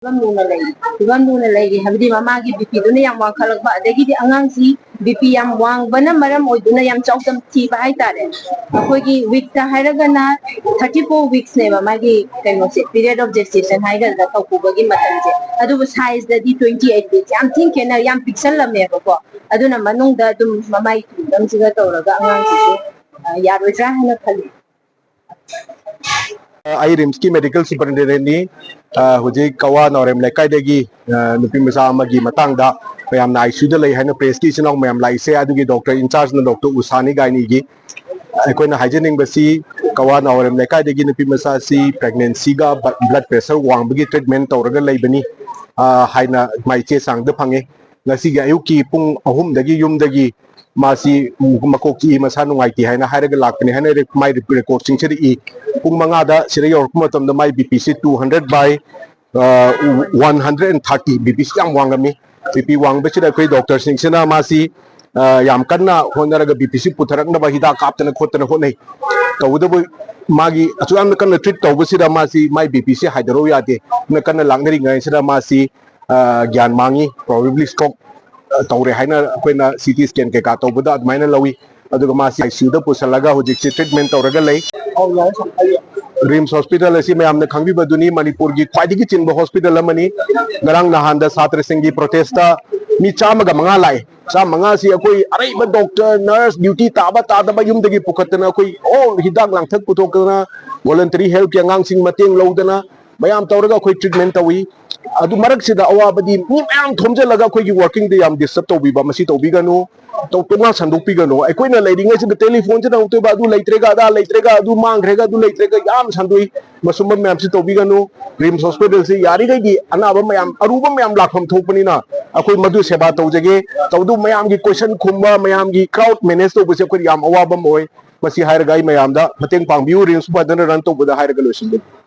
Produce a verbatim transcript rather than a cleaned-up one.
ꯐꯤꯕꯝ ꯂꯨꯅ ꯂꯩꯔꯤ꯫ ꯐꯤꯕꯝ ꯂꯨꯅ ꯂꯩꯔꯤ ꯍꯥꯏꯕꯗꯤ ꯃꯃꯥꯒꯤ ꯕꯤ ꯄꯤꯗꯨꯅ ꯌꯥꯝ ꯋꯥꯡꯈꯠꯂꯛꯄ, ꯑꯗꯒꯤꯗꯤ ꯑꯉꯥꯡꯁꯤ ꯕꯤ ꯄꯤ ꯌꯥꯝ ꯋꯥꯡꯕꯅ ꯃꯔꯝ ꯑꯣꯏꯗꯨꯅ ꯌꯥꯝ ꯆꯥꯎꯗꯝ ꯊꯤꯕ ꯍꯥꯏꯇꯥꯔꯦ꯫ ꯑꯩꯈꯣꯏꯒꯤ ꯋꯤꯛꯇ ꯍꯥꯏꯔꯒꯅ ꯊꯥꯔꯇꯤ ꯐꯣꯔ ꯋꯤꯛꯁꯅꯦꯕ ꯃꯥꯒꯤ ꯀꯩꯅꯣꯁꯦ, ꯄꯤꯔꯤꯌꯗ ꯑꯣꯐ ꯖꯦꯁꯇꯦꯁꯟ ꯍꯥꯏꯒꯗ꯭ꯔꯥ, ꯊꯧ ꯄꯨꯕꯒꯤ ꯃꯇꯝꯁꯦ꯫ ꯑꯗꯨꯕꯨ ꯁꯥꯏꯖꯇꯗꯤ ꯇ꯭ꯋꯦꯟꯇꯤ ꯑꯩꯠ ꯋꯤꯛꯁ, ꯌꯥꯝ ꯊꯤꯅ ꯈꯦꯠꯅꯔꯦ, ꯌꯥꯝ ꯄꯤꯛꯁꯜꯂꯝꯃꯦꯕꯀꯣ꯫ ꯑꯗꯨꯅ ꯃꯅꯨꯡꯗ ꯑꯗꯨꯝ ꯃꯃꯥꯏ ꯐꯤꯕꯝꯁꯤꯒ ꯇꯧꯔꯒ ꯑꯉꯥꯡꯁꯤꯁꯨ, ꯑ, ꯌꯥꯔꯣꯏꯗ꯭ꯔꯥ ꯍꯥꯏꯅ ꯈꯜꯂꯤ꯫ ꯑꯩ ꯔꯤꯝꯁꯀꯤ ꯃꯦꯗꯤꯀꯦꯜ ꯁꯨꯄꯔꯤꯟꯇꯦꯟꯗꯦꯟꯅꯤ꯫ ꯑ, ꯍꯧꯖꯤꯛ ꯀꯋꯥ ꯅꯥꯎꯔꯦꯝ ꯂꯩꯀꯥꯏꯗꯒꯤ, ꯑ, ꯅꯨꯄꯤ ꯃꯆꯥ ꯑꯃꯒꯤ ꯃꯇꯥꯡꯗ ꯃꯌꯥꯝꯅ ꯑꯥꯏ ꯁꯤ ꯌꯨꯗ ꯂꯩ ꯍꯥꯏꯅ ꯄ꯭ꯔꯦꯁꯀꯤ ꯏꯆꯤꯟ ꯏꯅꯥꯎ ꯃꯌꯥꯝ ꯂꯥꯛꯏꯁꯦ꯫ ꯑꯗꯨꯒꯤ ꯗꯣꯛꯇꯔ ꯏꯟꯆꯥꯔꯖꯅ ꯗꯣꯛꯇꯔ ꯎꯁꯥꯅꯤ ꯒꯥꯏꯅꯤꯒꯤ꯫ ꯑꯩꯈꯣꯏꯅ ꯍꯥꯏꯖꯅꯤꯡꯕꯁꯤ ꯀꯋꯥ ꯅꯥꯎꯔꯦꯝ ꯂꯩꯀꯥꯏꯗꯒꯤ ꯅꯨꯄꯤ ꯃꯆꯥꯁꯤ ꯄ꯭ꯔꯦꯒꯅꯦꯟꯁꯤꯒ ꯕ꯭ꯂꯗ ꯄ꯭ꯔꯦꯁꯔ ꯋꯥꯡꯕꯒꯤ ꯇ꯭ꯔꯤꯠꯃꯦꯟ ꯇꯧꯔꯒ ꯂꯩꯕꯅꯤ, ꯑ, ꯍꯥꯏꯅ ꯃꯥꯏ ꯆꯦ ꯆꯥꯡꯗ ꯐꯪꯉꯦ꯫ ꯉꯁꯤꯒꯤ ꯑꯌꯨꯛꯀꯤ ꯄꯨꯡ ꯑꯍꯨꯝꯗꯒꯤ ꯌꯨꯝꯗꯒꯤ ꯃꯥꯁꯤ ꯃꯀꯣꯛ ꯆꯤꯛꯏ, ꯃꯁꯥ ꯅꯨꯡꯉꯥꯏꯇꯦ ꯍꯥꯏꯅ ꯍꯥꯏꯔꯒ ꯂꯥꯛꯄꯅꯤ ꯍꯥꯏꯅ ꯔꯦ-, ꯃꯥꯏ ꯔꯦꯀꯣꯔꯠꯁꯤꯡꯁꯤꯗ ꯏ꯫ ꯄꯨꯡ ꯃꯉꯥꯗ ꯁꯤꯗ ꯌꯧꯔꯛꯄ ꯃꯇꯝꯗ ꯃꯥꯏ ꯕꯤ ꯄꯤꯁꯤ two hundred by, ꯑ, one hundred and thirty, B ꯄꯤꯁꯤ ꯌꯥꯝ ꯋꯥꯡꯉꯝꯃꯤ꯫ ꯕꯤ ꯄꯤ ꯋꯥꯡꯕꯁꯤꯗ ꯑꯩꯈꯣꯏ ꯗꯣꯛꯇꯔꯁꯤꯡꯁꯤꯅ ꯃꯥꯁꯤ, ꯑ, ꯌꯥꯝ ꯀꯟꯅ ꯍꯣꯠꯅꯔꯒ ꯕꯤ ꯄꯤꯁꯤ ꯄꯨꯊꯔꯛꯅꯕ ꯍꯤꯗꯥꯛ ꯀꯥꯞꯇꯅ ꯈꯣꯠꯇꯅ ꯍꯣꯠꯅꯩ꯫ ꯇꯧꯕꯇꯕꯨ ꯃꯥꯒꯤ ꯑꯁꯨꯛ ꯌꯥꯝꯅ ꯀꯟꯅ ꯇ꯭ꯔꯤꯠ ꯇꯧꯕꯁꯤꯗ ꯃꯥꯁꯤ ꯃꯥꯏ ꯕꯤ ꯄꯤꯁꯤ ꯍꯥꯏꯊꯔꯛꯎ ꯌꯥꯗꯦ꯫ ꯅ ꯀꯟꯅ ꯂꯥꯛꯅꯔꯤꯉꯩꯁꯤꯗ ꯃꯥꯁꯤ, ꯑ, ꯒ꯭ꯌꯥꯟ ꯃꯥꯡꯉꯤ, ꯄ꯭ꯔꯣꯕꯦꯕ꯭ꯂꯤ ꯁ꯭ꯇ꯭ꯔꯣꯛ, ꯑ, ꯇꯧꯔꯦ ꯍꯥꯏꯅ ꯑꯩꯈꯣꯏꯅ ꯁꯤ ꯇꯤ ꯁ꯭ꯀꯦꯟ ꯀꯩꯀꯥ ꯇꯧꯕꯗ ꯑꯗꯨꯃꯥꯏꯅ ꯂꯧꯏ꯫ ꯑꯗꯨꯒ ꯃꯥꯁꯤ ꯑꯥꯏ ꯁꯤ ꯌꯨꯗ ꯄꯨꯁꯤꯜꯂꯒ ꯍꯧꯖꯤꯛꯁꯤ ꯇ꯭ꯔꯤꯠꯃꯦꯟ ꯇꯧꯔꯒ ꯂꯩ꯫ ꯔꯤꯝꯁ ꯍꯣꯁꯄꯤꯇꯥꯜ ꯑꯁꯤ ꯃꯌꯥꯝꯅ ꯈꯪꯕꯤꯕꯗꯨꯅꯤ, ꯃꯅꯤꯄꯨꯔꯒꯤ ꯈ꯭ꯋꯥꯏꯗꯒꯤ ꯆꯤꯟꯕ ꯍꯣꯁꯄꯤꯇꯥꯜ ꯑꯃꯅꯤ꯫ ꯉꯔꯥꯡ ꯅꯍꯥꯟꯗ ꯁꯥꯇ꯭ꯔꯁꯤꯡꯒꯤ ꯄ꯭ꯔꯣꯇꯦꯁꯇ ꯃꯤ ꯆꯥꯝꯃꯒ ꯃꯉꯥ ꯂꯥꯛꯑꯦ꯫ ꯆꯥꯝꯃꯉꯥꯁꯤ ꯑꯩꯈꯣꯏ ꯑꯔꯩꯕ ꯗꯣꯛꯇꯔ, ꯅꯔꯁ, ꯗ꯭ꯌꯨꯇꯤ ꯇꯥꯕ ꯇꯥꯗꯕ ꯌꯨꯝꯗꯒꯤ ꯄꯨꯈꯠꯇꯅ ꯑꯩꯈꯣꯏ ꯑꯣꯜ ꯍꯤꯗꯥꯛ ꯂꯥꯡꯊꯛ ꯄꯨꯊꯣꯛꯇꯅ, ꯚꯣꯂꯟꯇꯔꯤ ꯍꯦꯜꯞꯀꯤ ꯑꯉꯥꯡꯁꯤꯡ ꯃꯇꯦꯡ ꯂꯧꯗꯅ ꯃꯌꯥꯝ ꯇꯧꯔꯒ ꯑꯩꯈꯣꯏ ꯇ꯭ꯔꯤꯠꯃꯦꯟ ꯇꯧꯏ꯫ ꯑꯗꯨ ꯃꯔꯛꯁꯤꯗ ꯑꯋꯥꯕꯗꯤ ꯃꯤ ꯃꯌꯥꯝ ꯊꯣꯝꯖꯤꯜꯂꯒ ꯑꯩꯈꯣꯏꯒꯤ ꯋꯥꯔꯀꯤꯡꯗ ꯌꯥꯝ ꯗꯤꯁꯇꯔꯕ ꯇꯧꯕꯤꯕ, ꯃꯁꯤ ꯇꯧꯕꯤꯒꯅꯨ꯫ ꯇꯣꯉꯥꯟ ꯁꯟꯗꯣꯛꯄꯤꯒꯅꯨ꯫ ꯑꯩꯈꯣꯏꯅ ꯂꯩꯔꯤꯉꯩꯁꯤꯗ ꯇꯦꯂꯤꯐꯣꯟꯁꯤꯗ ꯍꯪꯉꯛꯇꯣꯏꯕ, ꯑꯗꯨ ꯂꯩꯇ꯭ꯔꯦꯒ, ꯑꯗꯥ ꯂꯩꯇ꯭ꯔꯦꯒ, ꯑꯗꯨ ꯃꯥꯡꯈ꯭ꯔꯦꯒ, ꯑꯗꯨ ꯂꯩꯇ꯭ꯔꯦꯒ, ꯌꯥꯝ ꯁꯟꯗꯣꯛꯏ꯫ ꯃꯁꯨꯝꯕ ꯃꯌꯥꯝꯁꯤ ꯇꯧꯕꯤꯒꯅꯨ꯫ ꯔꯤꯝꯁ ꯍꯣꯁꯄꯤꯇꯥꯜꯁꯤ ꯌꯥꯔꯤꯈꯩꯗꯤ ꯑꯅꯥꯕ ꯃꯌꯥꯝ, ꯑꯔꯨꯕ ꯃꯌꯥꯝ ꯂꯥꯛꯐꯝ ꯊꯣꯛꯄꯅꯤꯅ ꯑꯩꯈꯣꯏ ꯃꯗꯨ ꯁꯦꯕꯥ ꯇꯧꯖꯒꯦ꯫ ꯇꯧꯕꯇꯕꯨ ꯃꯌꯥꯝꯒꯤ ꯀꯣꯏꯁꯟ ꯈꯨꯝꯕ, ꯃꯌꯥꯝꯒꯤ ꯀ꯭ꯔꯥꯎꯗ ꯃꯦꯅꯦꯖ ꯇꯧꯕꯁꯦ ꯑꯩꯈꯣꯏꯗ ꯌꯥꯝ ꯑꯋꯥꯕ ꯑꯃ ꯑꯣꯏ꯫ ꯃꯁꯤ ꯍꯥꯏꯔꯒ ꯑꯩ ꯃꯌꯥꯝꯗ ꯃꯇꯦꯡ ꯄꯥꯡꯕꯤꯌꯨ, ꯔꯤꯝꯁ ꯐꯖꯅ ꯔꯟ ꯇꯧꯕꯗ ꯍꯥꯏꯔꯒ ꯂꯣꯏꯁꯤꯟꯖꯒꯦ꯫